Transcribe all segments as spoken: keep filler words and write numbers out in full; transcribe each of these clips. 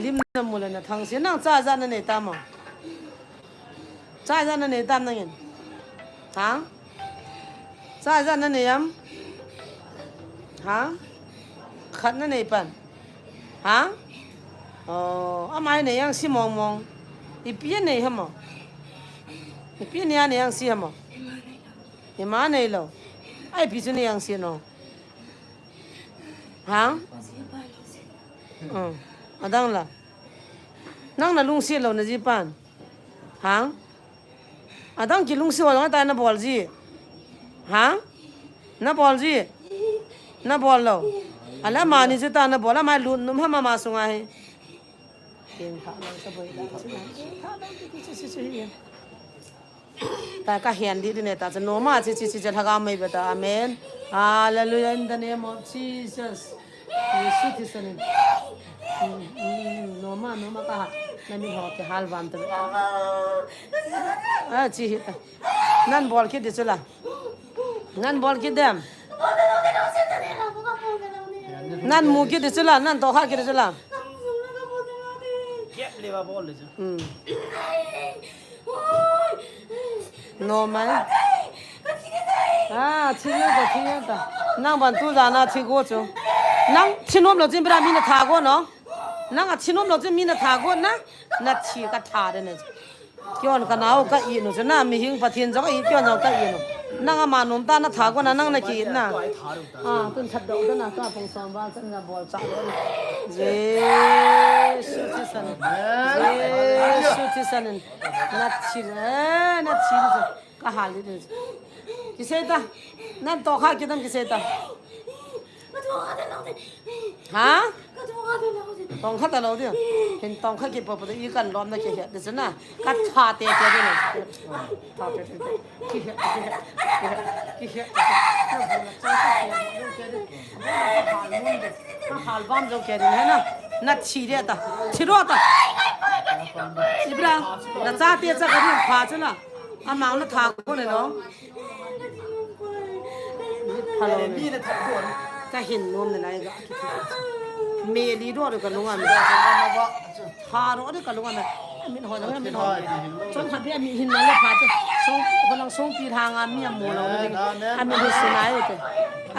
Lim na mu le na thang si nang cha ja na nei tam mo. Cha ja na nei tam nangin. Hang? Cha ja na nei am? Hang? Khat na nei pan. Hang? Oh, amai nei yang si mong mong. Ipi a nei ham mo? Ipi a nei a nei yang si ham mo? Ima nei lo. Ai pi chu nei yang si no. Hang? Hmm. Adang la. Nang na lungsi lo na ji pan. Hang? Adang ki lungsi ho jong ta na bol ji. Hang? Na bol ji. Na bol lo. Ala mani chu ta na bol, amai lut num ham ama sunga hi. Ken kha nang sa boi da. Ta ka hian di di ne ta cha noma chi chi chi cha lhagao mei be ta. Amen. Hallelujah, in the name of Jesus. Jesu Christ in. Mm, mm, noma, noma ka ha. Na mi ho ke hal vam ta. Ah, chi hi ta. Nan bol kit di chu la. Nan bol kit dem. Nan mu kit di chu la, nan to kha kit di chu la. Kep le ba bol le chu. Hmm. No mai. Ah, thi yo ta, thi yo ta. Nang ban tu ja na thi go chu. Nang thi nom lo chin bra mi na tha go no. Nang a thi nom lo chin mi na tha go na. Na thi ka tha de ne. Kion ka nau ka i nu chu na, mihing Pathen jong i kion jong ka i nu. Nang ama nom ta na tha go na, nang na ki na. Ah, tun that do na ka phong som ba chan na bol cha. Jesu Christ in. Jesu Christ in. Na thi, eh, na thi chu. Ka hal di chu. Kisei ta. Nan to kha kidam kisei ta. Ha? Tong khat alo dia. Hin tong khat ki po po i kan lom na ki het de na. Ka tha te te de na. Tha te te. Ki het, ki het, ki het, ki het. Ka hal bam jo ke de na. Na thi de ta. Thi ro ta. Ibra. Na cha te cha ka di pha chu na. Amang na tha ko le no. Hello. Ka hin nom na nai ga. Me li do ka nung a me. Tha ro de ka nung a me. Min ho na min ho. Chon kha bi mi hin na le pha che. So ko nang song pi tha nga mi mo lo na ding. A mi hin su nai te.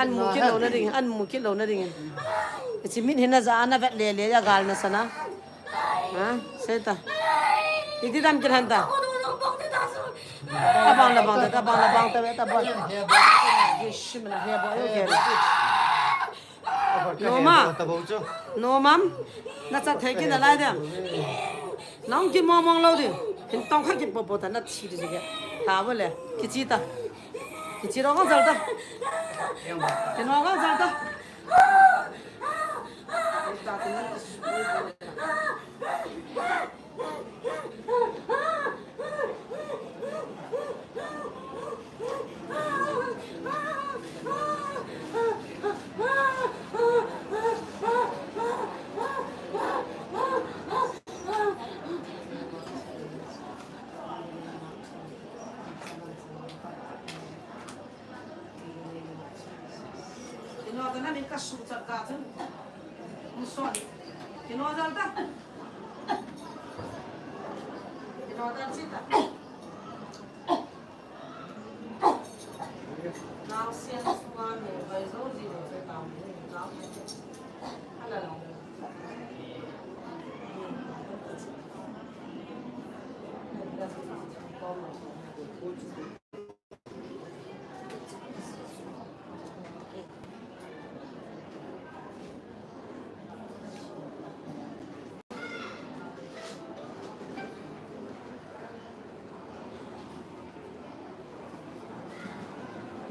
An mu ki lo na ding, an mu ki lo na ding. Chi min hin na ja na vet le le ya gal na sana. Ha? Sei ta. Iti dam kiran ta. Abang la bang ta, abang la bang ta, ta bang. Yesu mina he ba yo ke. Noma. Noma. Na cha thei ki na lai de. Nang ki mong mong lo di. Hin tong kha ki po po ta na thi di ke. Ta bo le. Ki chi ta. Ki chi ro ka jal ta. Ki no ka jal ta. Kino ta na min ka su chat ka chun. Mu son. Kino dal ta. Kino dal chi ta. Nau sian suan ne bai zo ji lo se ta mu nau. Ala lo.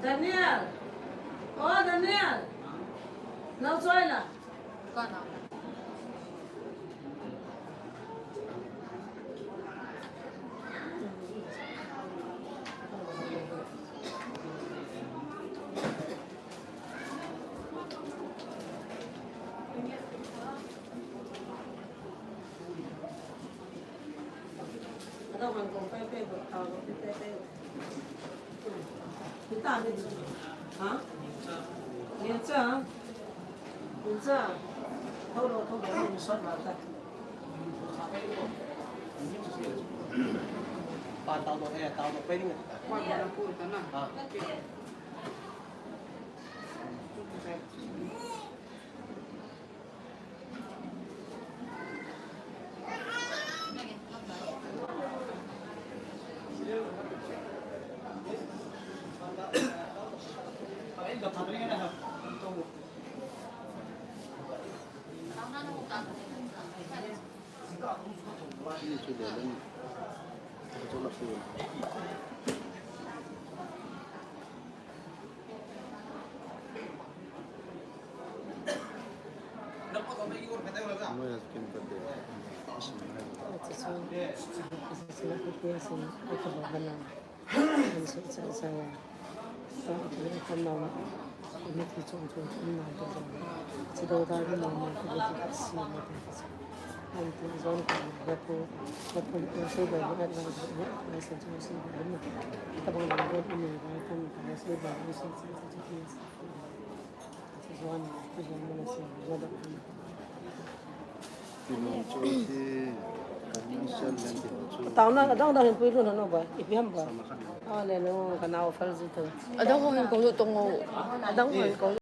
Daniel! O Daniel! Nau choi la? Hita ni. Ha? Ni cha. Ni cha. Thou lo, thou lo, ni sot ma ta. Taona adang dang hin pui lun hanu ba, ipi ham ba. Hallelujah, kana offer ji tu. Adang ho hin kong lut tong o. Adang ho hin kong